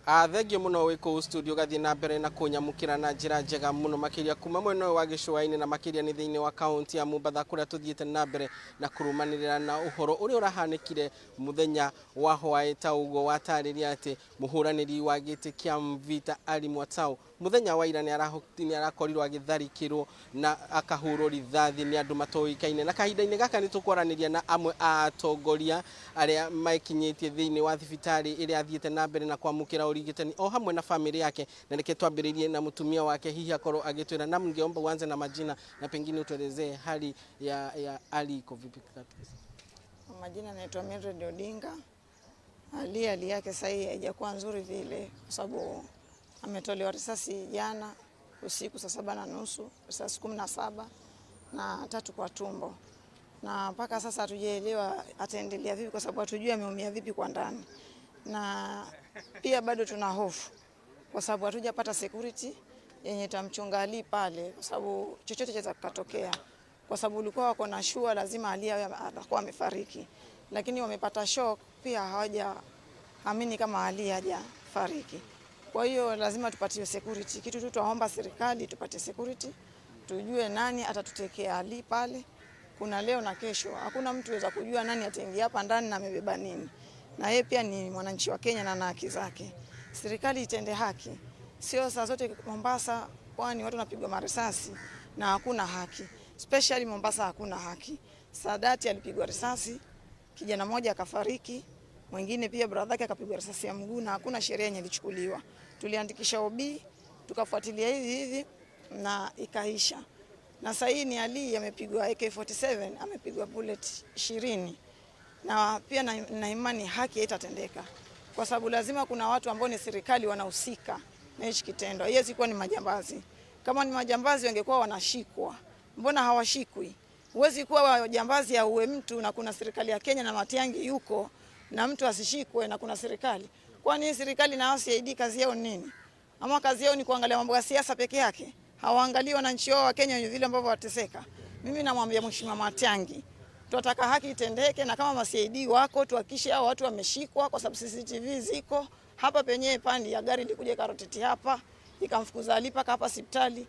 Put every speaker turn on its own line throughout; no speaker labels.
Thengiũ mũno wĩ kũu studio gathiĩ na mbere na kũnyamũkĩra na njĩra njega mũno makĩria kuma mwena ũyũ wa gĩcũa-inĩ na makĩria nĩ thĩinĩ wa kaunti ya Mombatha kũrĩa tũthiĩte na mbere na kũrũmanĩrĩra na ũhoro ũrĩa ũrahanĩkire mũthenya wa hwaĩ ta ũguo watarĩria atĩ mũhũranĩri wa gĩtĩ kĩa Mvita Ali Mwatau Mũthenya wa ira nĩ arakorirwo agĩtharĩkĩrwo na akahũrwo rithathi nĩ andũ matoĩkaine. Na kahinda-inĩ gaka nĩ tũkwaranĩria na amwe a atongoria arĩa mekinyĩtie thĩinĩ wa thibitarĩ ĩrĩa athiĩte na mbere na kwamũkĩra ũrigitani o hamwe na famĩlĩ yake. Na reke twambĩrĩrie na mũtumia wake hihi akorwo agĩtwĩra. Naam, ningeomba uanze na majina na pengine utuelezee hali ya Ali iko vipi?
Kwa majina naitwa Mildred Odinga. Ali hali yake sasa hii haijakuwa nzuri vile kwa sababu ametolewa risasi jana usiku saa 7:30, risasi 17 na 3 kwa tumbo, na mpaka sasa hatujaelewa ataendelea vipi, kwa sababu hatujui ameumia vipi kwa ndani, na pia bado tuna hofu kwa sababu hatujapata security yenye itamchunga Ali pale, kwa sababu chochote chaweza kukatokea, kwa sababu ulikuwa wako na sure lazima Ali awe atakuwa amefariki, lakini wamepata shock pia, hawaja amini kama Ali hajafariki. Kwa hiyo lazima tupatiwe security. Kitu tu tunaomba serikali tupate security, tujue nani atatutekea Ali pale. Kuna leo na kesho, hakuna mtu weza kujua nani ataingia hapa ndani na amebeba nini, na yeye pia ni mwananchi wa Kenya na ana haki zake. Serikali itende haki, sio saa zote Mombasa, pwani watu wanapigwa marisasi na hakuna haki. Especially Mombasa hakuna haki. Sadati alipigwa risasi, kijana mmoja akafariki, mwingine pia brother yake akapigwa risasi ya mguu na hakuna sheria yenye ilichukuliwa. Tuliandikisha OB tukafuatilia hivi hivi na ikaisha. Na sasa hii ni Ali amepigwa AK47, amepigwa bullet 20 na pia na imani haki haitatendeka kwa sababu lazima kuna watu ambao ni serikali wanahusika na hichi kitendo. Haiwezi kuwa ni majambazi. Kama ni majambazi wangekuwa wanashikwa, mbona hawashikwi? Huwezi kuwa wajambazi auwe mtu na kuna serikali ya Kenya na Matiang'i yuko na mtu asishikwe na kuna serikali. Kwani serikali na CID kazi yao ni nini? Ama kazi yao ni kuangalia mambo ya siasa peke yake? Hawaangalii wananchi wao wa Kenya vile ambavyo wateseka. Mimi namwambia Mheshimiwa Matiang'i, tunataka haki itendeke, na kama ma-CID wako tuhakikishe hao watu wameshikwa, kwa sababu CCTV ziko hapa penyewe. Pandi ya gari ilikuja ikarotate hapa ikamfukuza Ali mpaka hapa hospitali.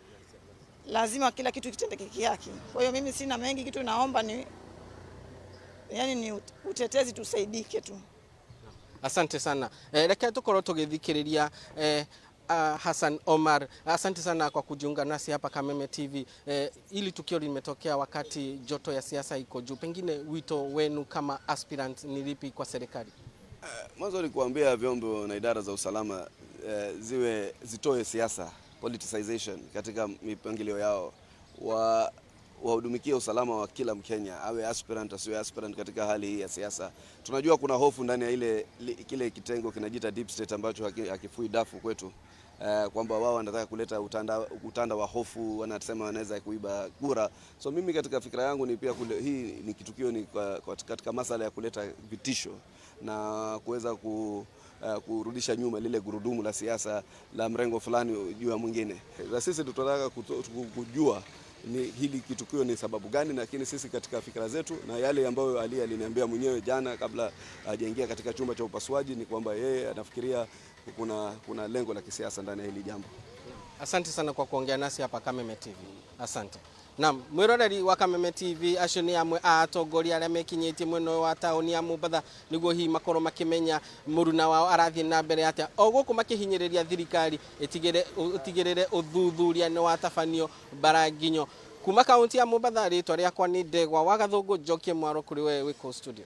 Lazima kila kitu kitendeke kihaki. Kwa hiyo mimi sina mengi, kitu naomba ni yani ni utetezi tusaidike tu.
Asante sana. Reke tukorwo tugithikiriria Hassan Omar, asante sana kwa kujiunga nasi hapa Kameme TV. Hili tukio limetokea wakati joto ya siasa iko juu, pengine wito wenu kama aspirant ni lipi kwa serikali?
Mwanzo ni kuambia vyombo na idara za usalama ziwe zitoe siasa politicization katika mipangilio yao, wahudumikie usalama wa kila Mkenya, awe aspirant asiwe aspirant. Katika hali hii ya siasa, tunajua kuna hofu ndani ya kile kitengo kinajiita deep state ambacho hakifui dafu kwetu, kwamba wao wanataka kuleta utanda wa hofu, wanasema wanaweza kuiba kura. So mimi katika fikra yangu ni pia hii ni kitukio ni katika masala ya kuleta vitisho na kuweza kurudisha nyuma lile gurudumu la siasa la mrengo fulani juu ya mwingine. Na sisi tunataka kujua ni hili kitukio ni sababu gani, lakini sisi katika fikra zetu na yale ambayo Ali aliniambia mwenyewe jana kabla hajaingia katika chumba cha upasuaji ni kwamba yeye anafikiria kuna lengo la kisiasa ndani ya hili jambo.
Asante sana kwa kuongea nasi hapa Kameme TV. Asante. Naam, mwiroreri wa Kameme TV, acio nĩ amwe a atongoria arĩa mekinyĩtie mwena ũyũ wa taũni ya Mombatha nĩguo hihi makorwo makĩmenya mũruna wao arathiĩ na mbere atĩa o gũkũ makĩhinyĩrĩria thirikari ĩtigĩrĩre ũthuthuria nĩ watabanio Baranginyo. Kuma kaunti ya Mombatha, rĩtwa rĩakwa nĩ Ndegwa wa Gathũngũ. Njokie mwaro kũrĩ we wĩ kũu studio.